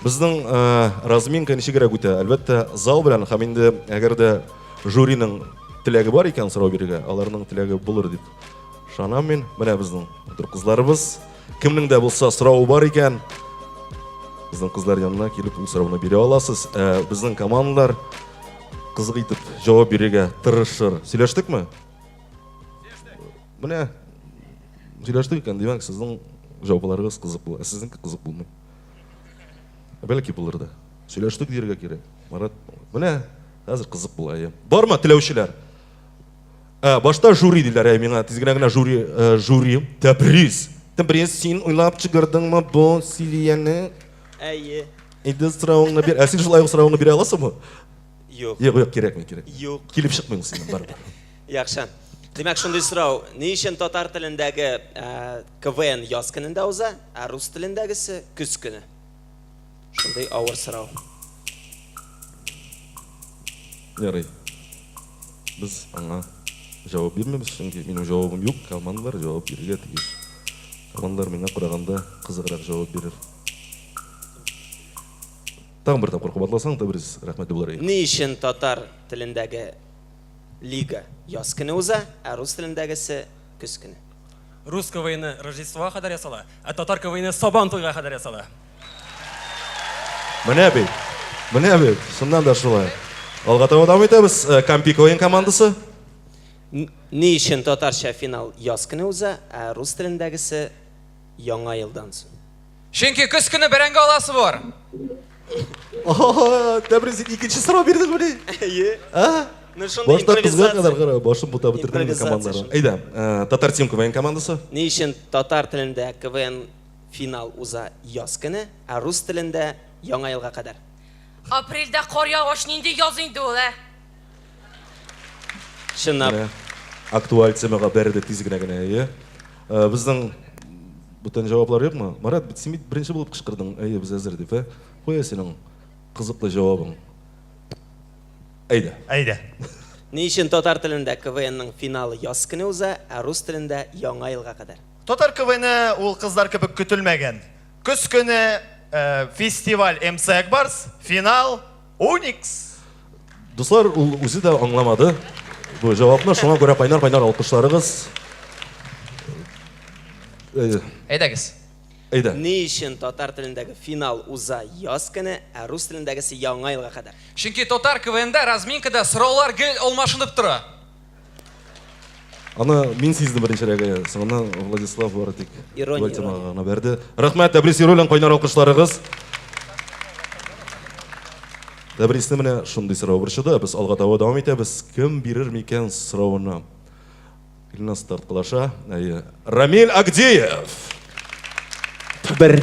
Безнең разминка ничегрәк үтә? Әлбәттә, зал белән һәм инде әгәр дә жюриның теләге бар икән сорау бирергә, аларның теләге булыр дип ышанам мин. Менә безнең матур кызларыбыз. Кемнең дә булса соравы бар икән, безнең кызлар янына килеп ул сорауны бирә аласыз. Ә, безнең командалар кызык итеп җавап бирергә тырышыр. Сөйләштекме? Менә сөйләштек икән, димәк, сезнең җавапларыгыз кызык була. Ә сезнеңке кызык булмый. Бәлки булыр да. Сөйләштек дияргә кирәк. Марат, менә хәзер кызык була. Әйе. Бармы теләүчеләр? Ә, башта жюри диләр, әй, миңа тиз генә генә жюри, э, жюри. Тәбриз. Тәбриз, син уйлап чыгардыңмы бу Силияне? Әйе. Инде соравыңны бир. Ә син шулай ук соравыңны бирә аласыңмы? Юк. Юк, юк, кирәкми, кирәкми. Юк. Килеп чыкмый ул синнән барыбер. Яхшы. Димәк, шундый сорау. Ни өчен татар телендәге э, КВН яз көнендә уза, ә рус телендәгесе көз көне? Шундый авыр сорау. Ярый. Без аңа җавап бирмибез, чөнки минем җавабым юк, командалар җавап бирергә тиеш. Командалар миңа караганда кызыграк җавап бирер. Тагын бер тапкыр кабатласаң, Тәбрис, рәхмәтле булыр идек. Ни өчен татар телендәге лига яз көне уза, ә рус телендәгесе көз көне? Рус КВНы Рождествога кадәр ясала, ә татар КВНы Сабан туйга кадәр ясала. Менә бит. Менә бит. Чыннан да шулай. Алга таба дәвам итәбез. Э, Кампи КВН командасы. Ни өчен татарча финал яз көне уза, ә рус телендәгесе Яңа елдан соң? Чөнки көз көне бәрәңге аласы бар. Тәбрис, син икенче сорау бирдең мени? Әйе. А? Ну шундый Башта кызга импровизация. кадәр кара, башын бутап бетердең инде Импровизация командаларны. шундый. Әйдә, э, Татар Тим КВН командасы. Ни өчен татар телендә КВН финал уза яз көне, ә рус телендә Яңа елга кадәр? Апрельдә кар яугач нинди яз инде ул, ә? Чынлап. Менә актуаль темага бәрде тиз генә генә, әйе. Э, Безнең бүтән җаваплар юкмы? Марат, бит син бит беренче булып кычкырдың, әйе, без әзер дип, ә? Кая синең кызыклы җавабың? Әйдә. Әйдә. Ни өчен татар телендә КВНның финалы яз көне уза, ә рус телендә Яңа елга кадәр? Татар КВНы ул кызлар кебек көтелмәгән. Көз көне э, фестиваль МС Акбарс, финал Уникс. Дуслар, ул үзе дә аңламады бу җавапны, шуңа күрә кайнар-кайнар алкышларыгыз. Әйдә. Әйдәгез. Әйдә. Ни өчен татар телендәге финал уза яз көне, ә рус телендәгесе Яңа елга кадәр? Чөнки татар КВНда разминкада сораулар гел алмашынып тора. Аны мин сиздем беренчерәге, соңыннан Владислав бары тик Ирония, темага гына бәрде. Рәхмәт, Тәбрис Яруллин, кайнар алкышларыгыз. Тәбрисне менә шундый сорау борчыды. Без алга таба дәвам итәбез. Кем бирер микән соравына? Илназ тарткалаша. Әйе. Рамиль Агдеев. Бер.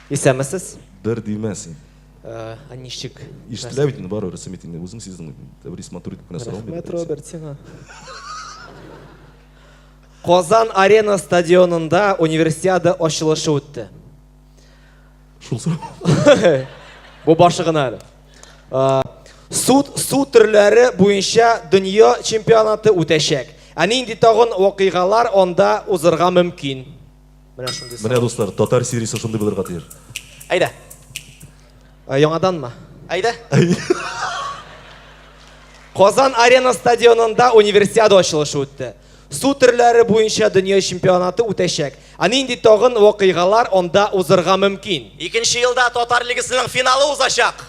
Исәнмесез. Бер димә син. Ә ничек? Ишетелә бит инде барыбер, син бит инде үзең сиздең. Тәбрис матур итеп кенә сорау бирде. Рәхмәт, Роберт, сиңа. Казан Арена стадионында Универсиада ачылышы үтте. Шул сорау. Бу башы гына әле. Суд су төрләре буенча дөнья чемпионаты үтәчәк. Ә нинди тагын вакыйгалар анда узырга мөмкин? Менә шундый Менә, сорау. дуслар, татар сериясе шундый булырга тиеш. Әйдә. Ә, Яңаданмы? Әйдә. Казан Арена стадионында Универсиада ачылышы үтте. Су төрләре буенча дөнья чемпионаты үтәчәк. Ә нинди тагын вакыйгалар анда узырга мөмкин? Икенче елда Татар лигасының финалы узачак.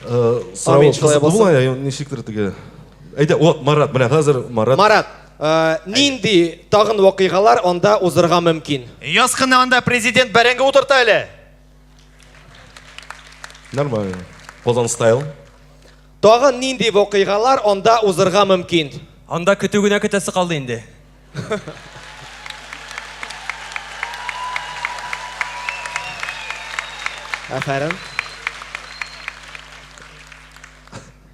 Сорау Амин, шулай кызыклы булсын. була, я ничектер теге. Әйдә, вот Марат, менә хәзер Марат. Марат, э, нинди тагын вакыйгалар анда узырга мөмкин? Яз көне анда президент бәрәңге утырта әле. Нормально. Казан стайл. Тагын нинди вакыйгалар анда узырга мөмкин? Анда көтү генә көтәсе калды инде. Афәрин.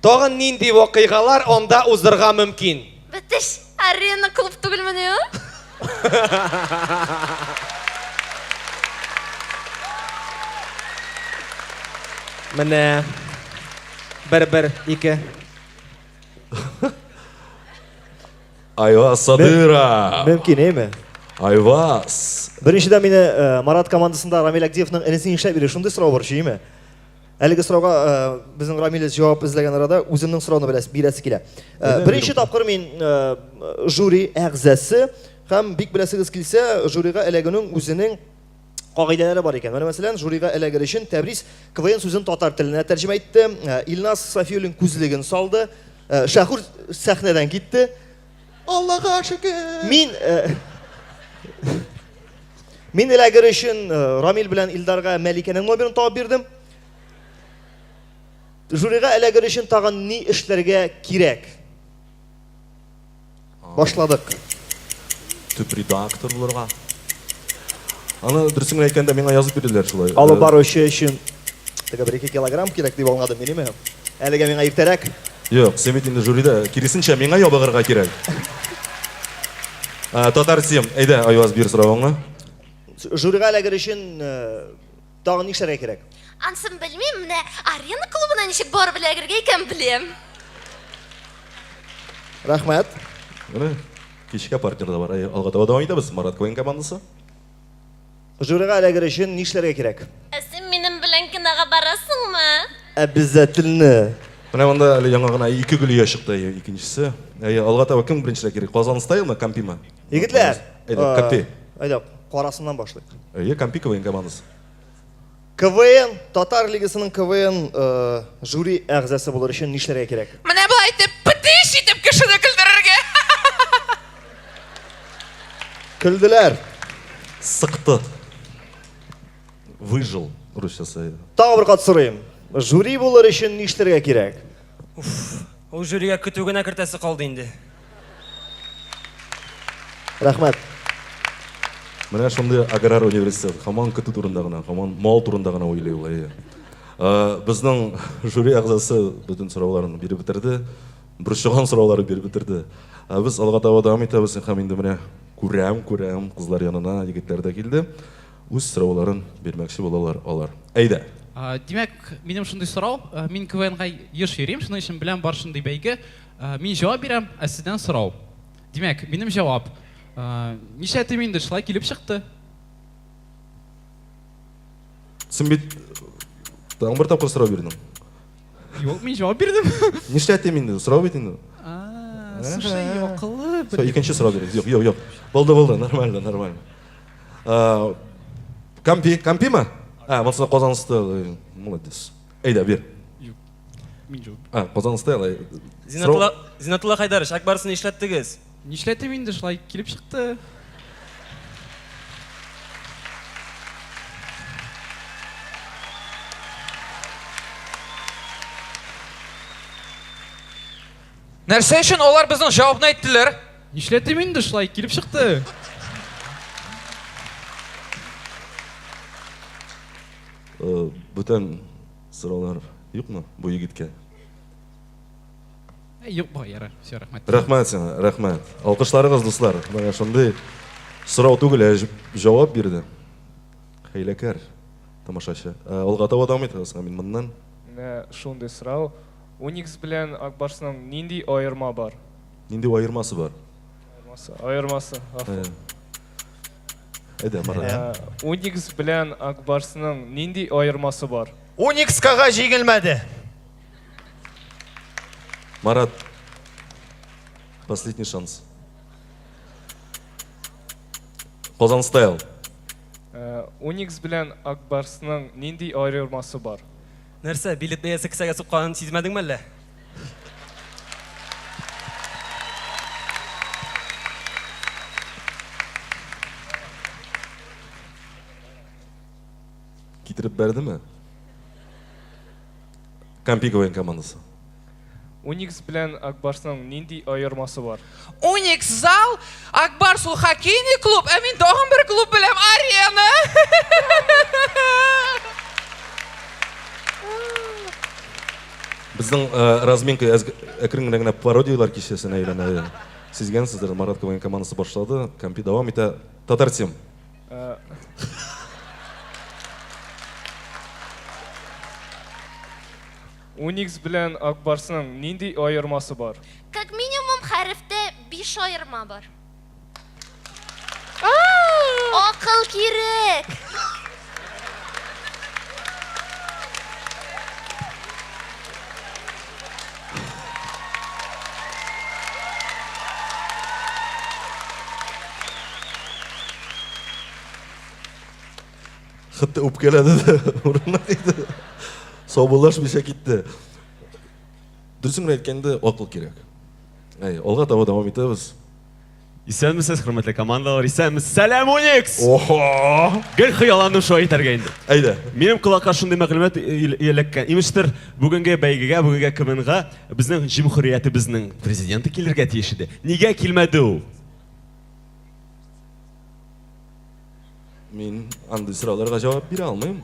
Тагын нинди вакыйгалар анда узырга мөмкин? Бетеш, арена клуб түгелмени ул? Менә бер бер ике. Айва Садыра. Мөмкин, әйме? Айваз! Беренчедән мине э, Марат командасында Рамил Агдиевның энесе нишләп йөри? Шундый сорау борчый, Әлеге сорауга э, безнең Рамил җавап эзләгән арада үземнең сорауны беләс, бирәсе килә. Э, беренче тапкыр мин э, жюри әгъзасы һәм бик беләсегез килсә, жюрига эләгүнең үзенең кагыйдәләре бар икән. Менә мәсәлән, жюрига эләгер өчен Тәбрис КВН сүзен татар теленә тәрҗемә итте, Илназ Сафиуллин күзлеген салды, Шәһүр сәхнәдән китте. Аллага шөкер! Мин Мин эләгер өчен Рамил белән Илдарга Мәликәнең номерын табып бирдем. Жюрига эләгер өчен тагын ни эшләргә кирәк? Башладык. Төп редактор булырга. Аны дөресен генә әйткәндә миңа язып бирделәр шулай. Алып баручы өчен теге 1-2 килограмм кирәк дип аңладым мин, име? Әлегә миңа иртәрәк. Юк, син бит инде жюрида. Киресенчә, миңа ябыгырга кирәк. Татар Сим, әйдә, Айваз, бир соравыңны. Жюрига эләгер өчен тагын нишләргә кирәк? Ансын белмим, менә Арена клубына ничек барып эләгергә икән беләм. Рәхмәт. Менә кичкә партнер да бар. Алга таба дәвам итәбез. Марат КВН командасы. Жюрига эләгер өчен нишләргә кирәк? Ә син минем белән кинога барасыңмы? Обязательно. Менә монда әле яңа гына ике гөлия чыкты, әйе, икенчесе. Әйе, алга таба кем беренчерәк йөри? Казан стайлмы, Кампимы? Егетләр! Әйдә, Кампи. Әйдә, карасыннан башлыйк. Әйе, Кампи КВН командасы. КВН, Татар лигасының КВН жюри әгъзасы булыр өчен нишләргә кирәк? Менә болай итеп, пытыш итеп кешене көлдерергә. Көлделәр. Сыкты. Выжил, русчасы. Тагы бер кат сорыйм. Жюри булыр өчен нишләргә кирәк? Уф, ул жюрига көтү генә кертәсе калды инде. Рәхмәт. Менә шундый аграр университет. Һаман көтү турында гына, һаман мал турында гына уйлый ул. Әйе. Безнең жюри әгъзасы бөтен сорауларын биреп бетерде. Борчыган сорауларын биреп бетерде. Ә без алга таба дәвам итәбез һәм инде менә күрәм, күрәм, кызлар янына егетләр дә килде. Үз сорауларын бирмәкче булалар алар. Әйдә. Димәк, минем шундый сорау. Мин КВНга еш йөрим, шуның өчен беләм бар шундый бәйге. Мин җавап бирәм, ә сездән сорау. Димәк, минем җавап. Нишләтим инде, шулай килеп чыкты. Син бит тагын бер тапкыр сорау бирдең. Юк, мин җавап бирдем. Нишләтим инде, сорау бит инде. Слушай, акыллы. Всё, икенче сорау бирегез. Юк, юк, юк. Булды, булды, нормально, нормально. Кампи, Кампимы? А, монысы Казан стайл. Молодец. Әйдә, бир. Юк. Мин җавап. А, Казан стайл. Зинатулла, Зинатулла Хайдарович, Ак Барсны нишләттегез? Нишләтим инде, шулай килеп чыкты. Нәрсә өчен алар безнең җавапны әйттеләр? Нишләтим инде, шулай килеп чыкты. Бүтән сораулар юкмы бу егеткә? Юк, бай, ярар. Все, рәхмәт. Рәхмәт сиңа, рәхмәт. Алкышларыгыз, дуслар. Менә шундый сорау түгел, ә җавап бирде. Хәйләкәр тамашачы. Алга таба дәвам итәбез мин моннан. Менә шундый сорау. Уникс белән Акбарсның нинди аерма бар? Нинди аермасы бар? Аермасы, аермасы, гафу. Әйдә, Марат. Уникс белән Акбарсның нинди аермасы бар? Уникскага җиңелмәде. Марат, последний шанс. Казан стайл. Уникс белән Акбарсның нинди аермасы бар? Нәрсә, билет бәясе кесәгә сукканын сизмәдеңме әллә? Китереп бәрдеме? Кампи КВН командасы. Уникс белән Акбарсның нинди аермасы бар? Уникс зал, Акбарс ул хоккейный клуб, ә мин тагын бер клуб беләм, Арена. Безнең разминка әкрен генә генә пародияләр кичәсенә әйләнә. Сизгәнсездер, Марат КВН командасы башлады, Кампи дәвам итә. Татар Тим. Уникс белән Акбарсның нинди аермасы бар? Как минимум хәрефтә 5 аерма бар. Акыл кирәк. Хәтта үпкәләде дә, урынына китте. Саубуллашмыйча китте. Дөресен генә әйткәндә, акыл кирәк. Әй, алга таба дәвам итәбез. Исәнмесез, хөрмәтле командалар, исәнмесез. Сәлам, Уникс! Охо! Гел хыялландым шулай итәргә инде. Әйдә. Минем колакка шундый мәгълүмат эләккән. Имештер, бүгенге бәйгегә, бүгенге КВНга безнең җөмһүриятебезнең президенты килергә тиеш иде. Нигә килмәде ул? Мин андый сорауларга җавап бирә алмыйм.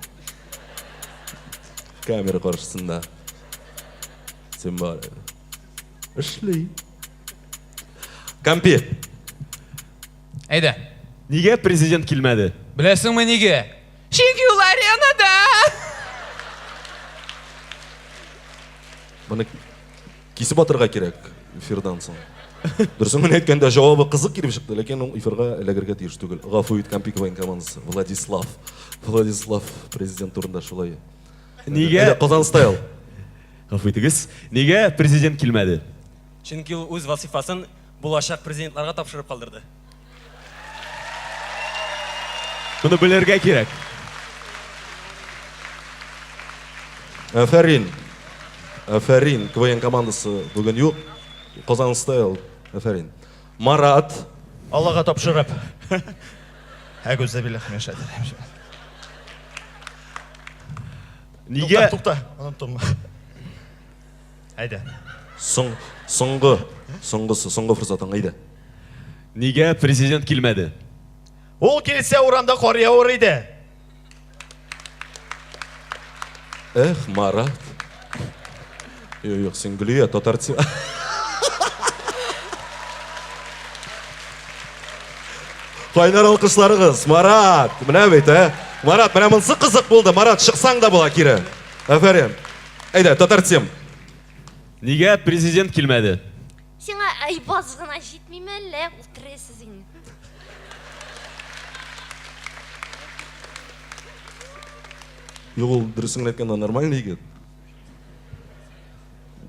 Камера каршысында. Син бар. Эшли. Кампи. Әйдә. Нигә президент килмәде? Беләсеңме нигә? Чөнки ул аренада. Моны кисеп атырга кирәк эфирдан соң. Дөресен генә әйткәндә, җавабы кызык килеп чыкты, ләкин ул эфирга эләгергә тиеш түгел. Гафу ит, Кампи КВН командасы. Владислав. Владислав президент турында шулай. Нигә? Әйдә, Казан стайл. Гафу итегез. Нигә президент килмәде? Чөнки ул үз вазифасын булачак президентларга тапшырып калдырды. Моны белергә кирәк. Афәрин. Афәрин. КВН командасы бүген юк. Казан стайл. Афәрин. Марат. Аллага тапшырып. Әгүзә билләһи минәш Нигә? Тукта, тукта, оныттым. Әйдә. Соң, соңгы, соңгысы, соңгы форсатың, әйдә. Нигә президент килмәде? Ул килсә, урамда кар явыр иде. Эх, Марат. Юк, юк, син Гөлия, татар Кайнар алкышларыгыз, Марат. Менә бит, ә? Марат, менә монысы кызык булды. Марат, чыксаң да була кире. Афәрин. Әйдә, татар тем. Нигә президент килмәде? Сиңа Айбаз гына җитмиме әллә? Утырасыз инде. Юк, ул дөресен генә әйткәндә нормальный егет.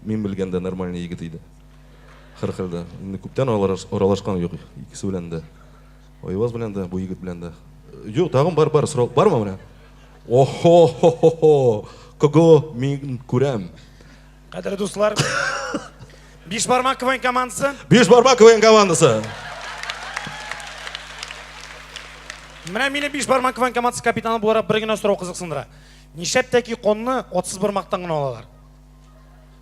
Мин белгәндә нормальный егет иде. Һәрхәлдә. Инде күптән аралашкан юк икесе белән дә. Айваз белән дә, бу егет белән дә. Юк, тагын бар, бар, сорау бармы менә? Охо-хо-хо-хо! Кого мин күрәм? Кадерле дуслар, Биш бармак КВН командасы. Биш бармак КВН командасы. Менә мине Биш бармак КВН командасы капитаны буларак бер генә сорау кызыксындыра. Нишләп тәки конны атсыз бармактан гына алалар?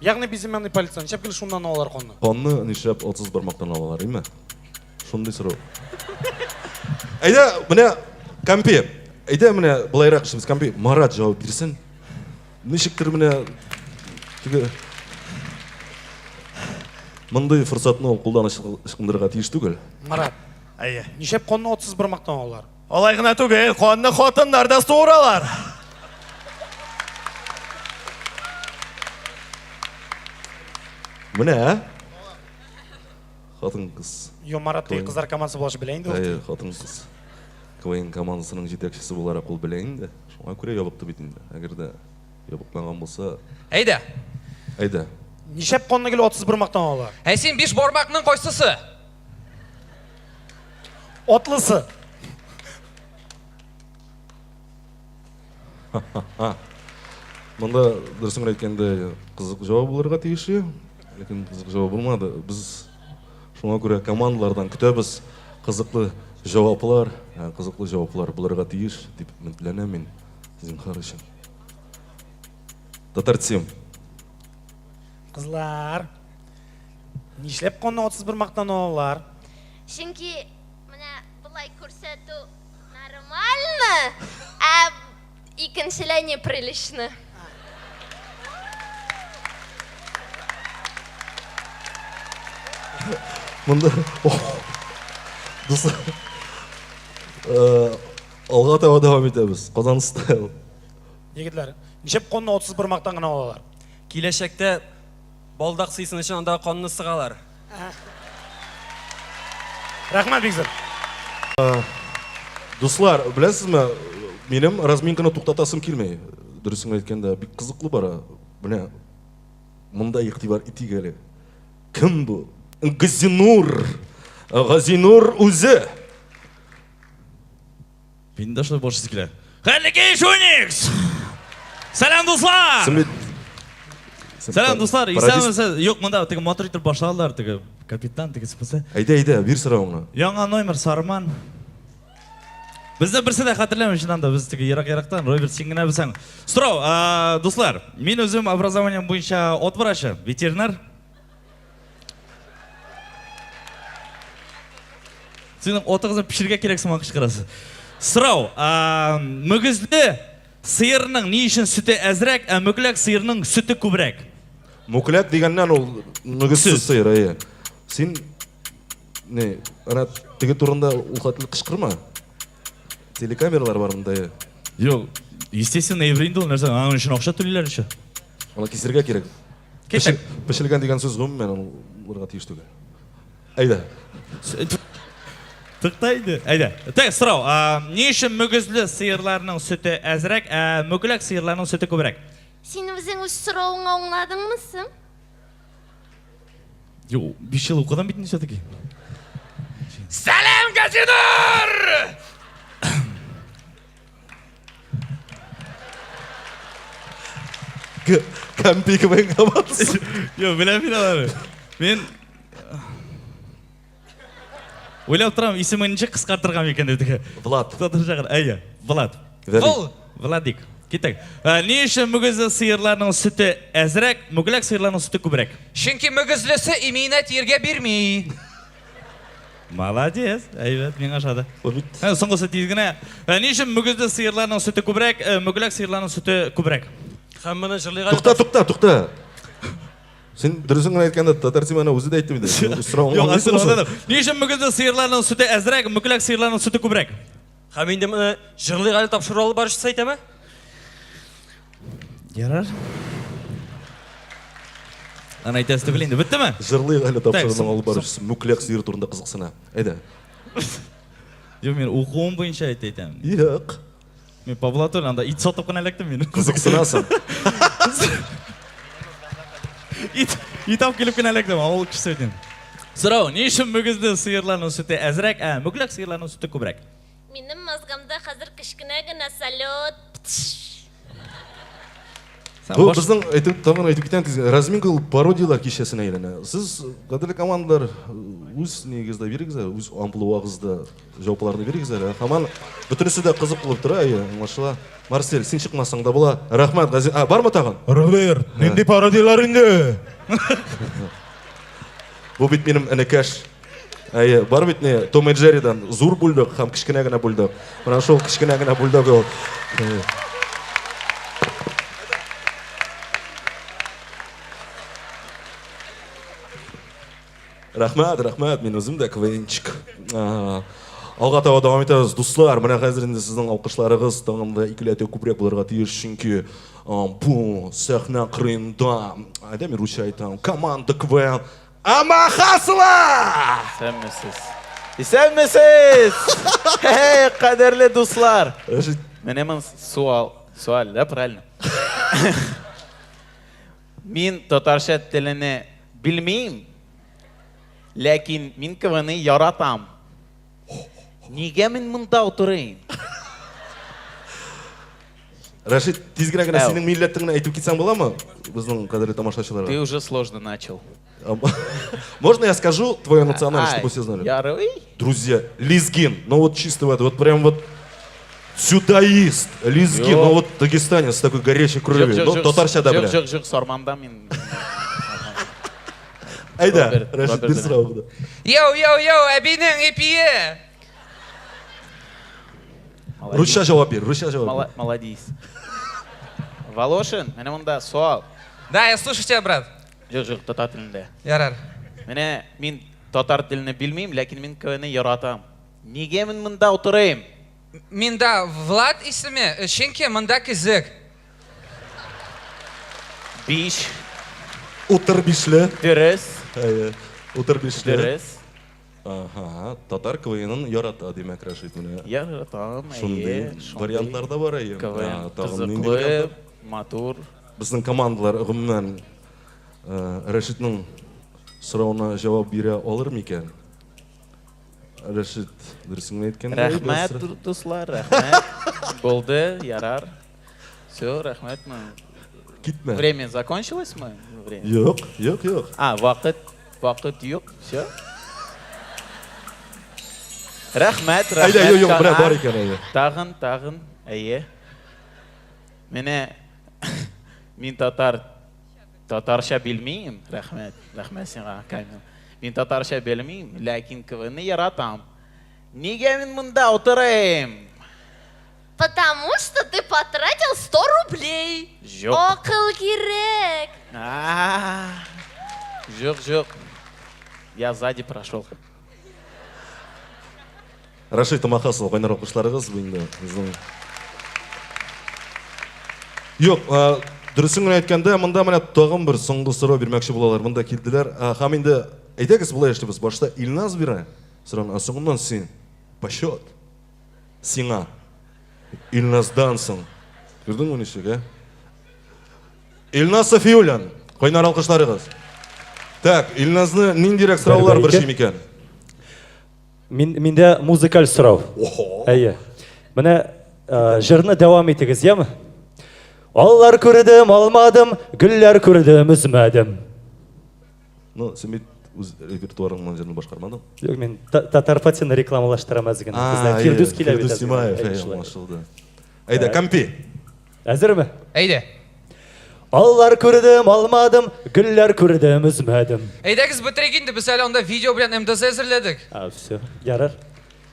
Ягъни безымянный пальцтан. Нишләп гел шуннан алалар конны? Конны нишләп атсыз бармактан алалар, име? Шундый сорау. Әйдә, менә Кампи. Әйдә, менә былайрак эшлибез. Кампи, Марат җавап бирсен. Ничектер менә теге мондый форсатны ул кулдан ычкындырырга тиеш түгел. Марат. Әйе. Нишләп конны атсыз бармактан алалар? Алай гына түгел, канны хатыннар да суыралар. Менә, ә? Хатын-кыз. Йо, Марат теге кызлар командасы булгач белә инде ул. Әйе, хатын-кыз. КВН командасының җитәкчесе буларак ул белә инде. Шуңа күрә ябыкты бит инде. Әгәр дә ябыкмаган булса. Әйдә. Әйдә. Нишләп канны гел 31 мактан алалар? Ә син биш бармакның кайсысы? Атлысы. Монда дөресен генә әйткәндә кызык җавап булырга тиеш иде. Ләкин кызык җавап булмады. Без шуңа күрә командалардан көтәбез кызыклы җаваплар, ә, кызыклы җаваплар булырга тиеш дип өметләнәм мин, зинһар өчен. Татар Тим. Кызлар. Нишләп канны 31 мактан алалар? Чөнки менә болай күрсәтү нормально, ә икенчеләй неприлично. Монда дуслар, э, алга таба дәвам итәбез. Казан стайл. Егетләр, нишләп канны 31 мактан гына алалар? Киләчәктә Балдак сыйсын өчен андагы канны сыгалар. Рәхмәт бик зур. Дуслар, беләсезме, минем разминканы туктатасым килми. Дөресен әйткәндә, бик кызыклы бара. Менә монда игътибар итик әле. Кем бу? Газинур! Газинур үзе! Мин дә шулай башысы килә. Хәерле кич, Уникс! Сәлам, дуслар! Син бит Сәлам, дуслар! Пародист. Исәнмесез. Юк, монда теге матур итеп башладылар, теге капитан, теге спасы. Әйдә, әйдә, бир соравыңны. Яңа номер Сарман. Безне берсе дә хәтерләми, чыннан да без теге ерак-ерактан, Роберт, син генә белсәң. Сорау, дуслар, мин үзем образованием буенча от врачы, ветеринар. Синең отыгызны пешерергә кирәк сыман кычкырасыз. Сорау, мөгезле сыерның ни өчен сөте әзрәк, ә мүкләк сыерның сөте күбрәк? Мүкләк дигәннән ул мөгезсез сыер, әйе. Син не, ана теге турында ул хәтле кычкырма. Телекамералар бар монда, әйе. Юк, естественно, еврей инде ул нәрсә, аның өчен акча түлиләр еще. Аны кисергә кирәк. Китек. Пешелгән дигән сүз гомумән ул булырга тиеш түгел. Әйдә. Тукта инде. Әйдә. Так, сорау. Ни өчен мөгезле сыерларның сөте әзрәк, ә мүкләк сыерларның сөте күбрәк? Син үзең үз соравыңа аңладыңмы соң? Юк, 5 ел укыдым бит инде все-таки. Сәлам, Газинур! Кәмпи кебек командасы. Юк, беләм мин аларны. Мин уйлап торам, исемен ничек кыскартырга микән дип теге. Влад. Татарча Әйе, Влад. Вол. Владик. Китек. Ни өчен мөгезле сыерларның сөте әзрәк, мүкләк сыерларның сөте күбрәк? Чөнки мөгезлесе имиенә тиергә бирми. Молодец, әйбәт, миңа ошады. Ә, соңгысы тиз генә. Ә, ни өчен мөгезле сыерларның сөте күбрәк, ә, мүкләк сыерларның сөте күбрәк? Һәм моны җырлыйк әле. Тукта, тукта, тукта. Син дөресен генә әйткәндә татар теманы үзе дә әйтте бит. Син үз соравыңны Юк, аңлыйсыңмы соң? аңладым. Ни өчен мөгезле сыерларның сөте әзрәк, мүкләк сыерларның сөте күбрәк? Һәм инде моны җырлыйк әле тапшыру алып баручысы әйтәме? Ярар. Аны әйтәсе түгел инде. Беттеме? Җырлыйк әле Так, тапшыруның соң- алып баручысы мүкләк сыер турында кызыксына. Әйдә. Юк, мин укуым буенча әйтә әйтәм. Юк. Мин по блату анда ит сатып кына эләктем мин. Кызыксынасың. Ит, ит алып килеп кенә эләктем, авыл кешесе бит инде. Сорау, ни өчен мөгезле сыерларның сөте әзрәк, ә мүкләк сыерларның сөте күбрәк? Минем мозгымда хәзер кечкенә генә салют. Бу безнең әйтеп тагын әйтеп китәм тиз. Разминка ул пародияләр кичәсенә әйләнә. Сез кадерле командалар үз нигездә бирегез әле, үз амплуагызда җавапларны бирегез әле. Һаман бөтенесе дә кызык булып тора, әйе, аңлашыла. Марсель, син чыкмасаң да була. Рәхмәт, Гази. А, бармы тагын? Роберт, нинди пародияләр инде? Бу бит минем энекәш. Әйе, бар бит не, Том и Джерридан зур бульдог һәм кечкенә генә бульдог. Менә шул кечкенә генә бульдог ул. Рәхмәт, рәхмәт, мин үзем дә КВНчик. Алга таба дәвам итәбез. Дуслар, менә хәзер инде сезнең алкышларыгыз тагын да икеләтә күбрәк булырга тиеш, чөнки бу сәхнә кырыенда, әйдә мин русча әйтәм, команда КВН Амахасла! Исәнмесез. Исәнмесез! Хе-хе, кадерле дуслар. Менә мин суал, суал, да, правильно? Мин татарча телене белмим, ләкин мин КВНны яратам. Нигә мин монда утырыйм? Рәшит, тиз генә генә Әу. синең милләтеңне әйтеп китсәң буламы? Безнең кадерле тамашачыларга. Ты уже сложно начал. Можно я скажу твою национальность, Ай, чтобы все знали? Ярый. Друзья, лезгин, ну вот чисто вот, вот прям вот сюдаист, лезгин, Юк. ну вот дагестанец с такой горячей кровью, Жок, ну жок, татарча да жок, белә. Жок, жок, сарманда мин. Әйдә, Роберт, Рәшит, Роберт бир соравыңны. Йоу, йоу, йоу, әбинең ипие! Русча җавап бир, русча җавап бир. Молодец. Волошин, менә монда суал. Да, я слушаю тебя, брат. Жок, жок, татар телендә. Ярар. Менә мин татар телене белмим, ләкин мин КВНны яратам. Нигә мин монда утырыйм? Минда Влад исеме, чөнки монда кызык. Биш. Утыр бишле. Дөрес. Әйе, утыр бишле. Дөрес. Ага, татар КВНын ярата, димәк, Рәшит менә. Яратам, әйе. Шундый вариантлар да бар, әйе. КВН кызыклы, матур. Безнең командалар гомумән Рәшитнең соравына җавап бирә алыр микән? Рәшит, дөресен генә әйткәндә. Рәхмәт, дуслар, рәхмәт. Булды, ярар. Все, рәхмәт. Китмә. Время закончилось мы? Время. Юк, юк, юк. А, вакыт, вакыт юк, все. Рәхмәт, рәхмәт. Әйдә, юк, юк, менә бар икән, әйдә. Тагын, тагын, әйе. Менә мин татар татарча белмим. Рәхмәт, рәхмәт сиңа, Камил. Мин татарча белмим, ләкин КВНны яратам. Нигә мин монда утырыйм? Потому что ты потратил 100 рублей. Юк. Акыл кирәк. Юк, юк. Я сзади прошел. Рашид Томахасов, кайнар алкышларыгыз бу инде безнең. Юк, дөресен генә әйткәндә, монда менә тагын бер соңгы сорау бирмәкче булалар. Монда килделәр. Һәм инде әйдәгез болай эшлибез. Башта Илназ бирә сорауны, ә соңыннан син. Почет. Сиңа. Илназдан соң. Күрдеңме ничек, ә? Илназ Сафиуллин. Кайнар алкышларыгыз. Так, Илназны ниндирәк сораулар борчый микән? Мин, миндә музыкаль сорау. Әйе. Менә э, җырны дәвам итегез, яме? Аллар күрдем, алмадым, гөлләр күрдем, өзмәдем. Ну, син бит үз репертуарыңнан җырны башкармадың. Юк, мин Татар Патины рекламалаштырам әз генә. Бездә Фирдүс килә бит. Фирдүс Тимаев, әйе, аңлашылды. Әйдә, Кампи. Әзерме? Әйдә. Аллар күрдем, алмадым, гөлләр күрдем, өзмәдем. Әйдәгез бетерик инде, без әле анда видео белән МДЗ әзерләдек. А, все, ярар.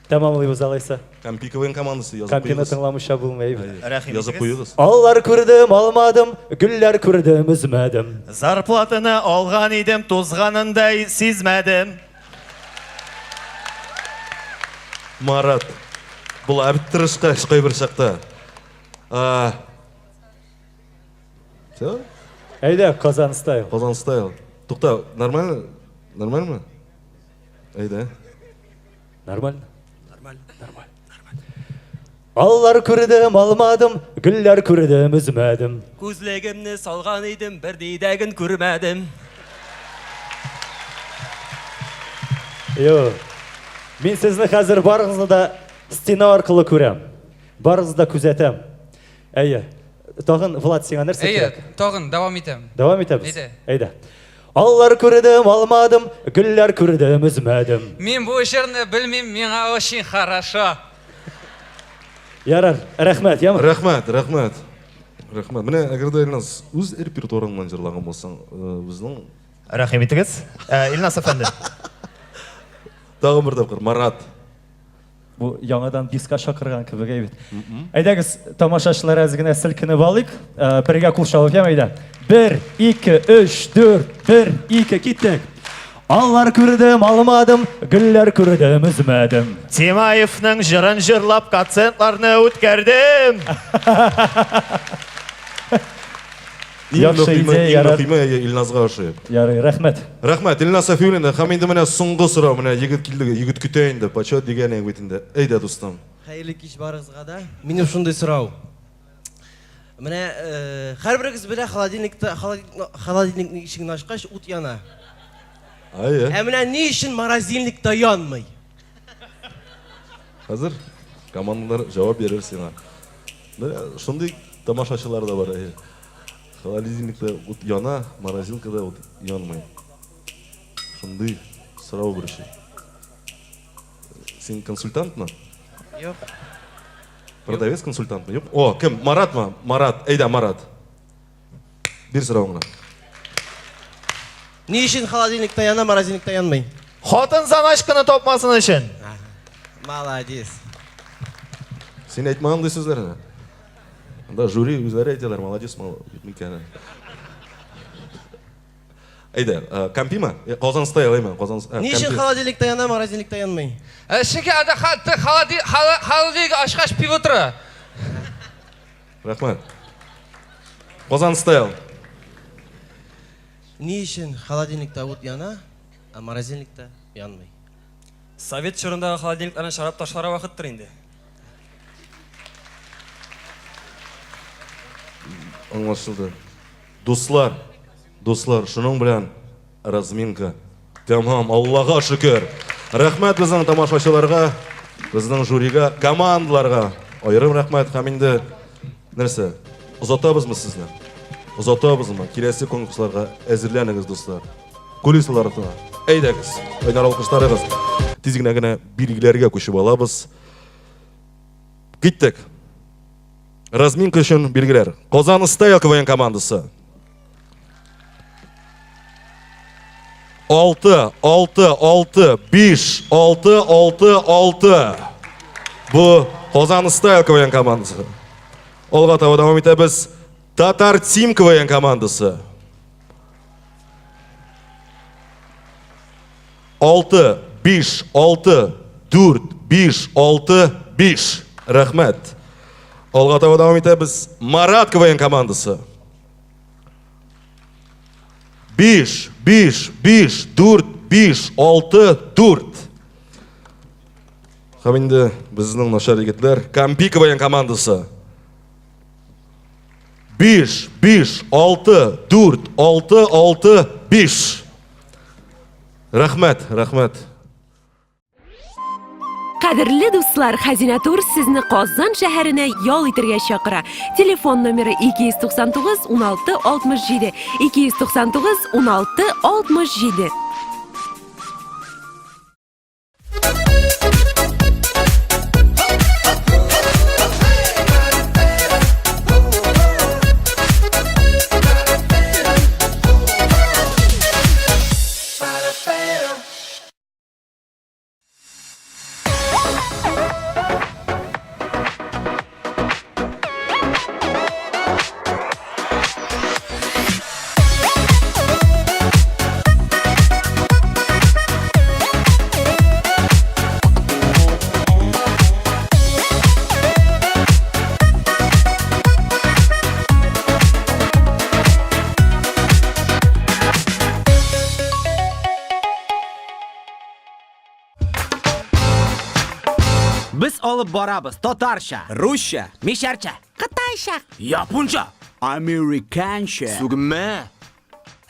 Тәмамлыйбыз алайса. Кампи КВН командасы язып Кампины куегыз. тыңламыйча булмый. Рәхим Язып куегыз. Аллар күрдем, алмадым, гөлләр күрдем, өзмәдем. Зарплатаны алган идем, тузганын да сизмәдем. Марат, була бит тырышкач кайбер чакта. Все? Әйдә, Казан стайл. Казан стайл. Тукта, нормально? Нормальме? Әйдә. Нормально? Нормально. Нормально. Аллар күрдем, алмадым, гөлләр күрдем, өзмәдем. Күзлегемне салган идем, бер дидәген күрмәдем. Юк. Мин сезне хәзер барыгызны да стена аркылы күрәм. Барыгызны да күзәтәм. Әйе. Тагын, Влад, сиңа нәрсә Әйе, кирәк? тагын дәвам итәм. Дәвам итәбез? Әйдә. Әйдә. Аллар күрдем, алмадым, гөлләр күрдем, өзмәдем. Мин бу җырны белмим, миңа очень хорошо. Ярар, рәхмәт, яме? Рәхмәт, рәхмәт. Рәхмәт. Менә әгәр дә Илназ үз репертуарыңнан җырлаган булсаң, э, безнең Рәхим итегез. Э, Илназ әфәнде. Тагын бер тапкыр Марат. Бу яңадан диска чакырган кебек әйбәт. Әйдәгез, тамашачылар әз генә селкенеп алыйк. Э, бергә кул чабып, яме әйдә. Бер, ике, өч, дүрт, бер, ике, киттек. Аллар күрдем, алмадым, гөлләр күрдем, өзмәдем. Тимаевның җырын җырлап концертларны үткәрдем. Иң Яхшы мөһиме, идея, иң ярар. мөһиме әйе, Илназга ошый. Ярый, рәхмәт. Рәхмәт, Илназ Сафиуллин. Һәм инде менә соңгы сорау, менә егет килде, егет көтә инде, почет дигән бит инде. Әйдә, дустым. Хәерле кич барыгызга да. Минем шундый сорау. Менә э, һәрберегез белә холодильникта холодильникның ишеген ачкач ут яна. Әйе. Ә менә ни өчен морозильникта янмый? Хәзер командалар җавап бирер сиңа. Менә шундый тамашачылар да бар. Әйе. Холодильникта ут яна, морозилкада ут янмый. Шундый сорау борчый. Син консультантмы? Юк. Продавец консультантмы? Юк. О, кем? Маратмы? Марат. Әйдә, Марат. Бир соравыңны. Ни өчен холодильникта яна, морозильникта янмый? Хатын заначканы тапмасын өчен. Молодец. Син әйтмә андый сүзләрне. Анда жюри үзләре әйтәләр, молодец, микәне. Әйдә, э, Кампима? Э, Казан стайл, әйме? Казан э, Ни өчен Кампи. холодильникта яна, морозильникта янмый? Чөнки анда холодильник ачкач пиво тора. Рәхмәт. Казан стайл. Ни өчен холодильникта ут яна, ә морозильникта янмый? Совет чорындагы холодильникларны чыгарып ташларга вакыттыр инде. Аңлашылды. Дуслар, дуслар, шуның белән разминка тәмам. Аллага шөкер. Рәхмәт безнең тамашачыларга, безнең жюрига, командаларга. Аерым рәхмәт һәм инде нәрсә, озатабызмы сезне? Озатабызмы? Киләсе конкурсларга әзерләнегез, дуслар. Кулисалар артына. Әйдәгез, кайнар алкышларыгыз. Тиз генә генә билгеләргә күчеп алабыз. Киттек. Разминка өчен билгеләр. Казан Стайл КВН командасы. 6, 6, 6, 5, 6, 6, 6. Бу Казан Стайл КВН командасы. Алга таба дәвам итәбез. Татар Тим КВН командасы. 6, 5, 6, 4, 5, 6, 5. Рәхмәт. Алга таба дәвам итәбез. Марат КВН командасы. 5, 5, 5, 4, 5, 6, 4. Һәм инде безнең начар егетләр Кампи КВН командасы. 5, 5, 6, 4, 6, 6, 5. Рәхмәт, рәхмәт. Кадерле дуслар, Хәзинә Тур сезне Казан шәһәренә ял итергә чакыра. Телефон номеры 299 16 67 299 16 67. Без алып барабыз татарча, русча, мишәрчә, кытайча, японча, американча. Сүгенмә.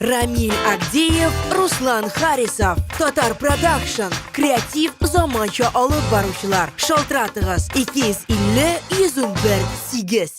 Рамиль Агдеев, Руслан Харисов, Татар Продакшн, креатив заманча алып баручылар. Шалтыратыгыз 250 111 8.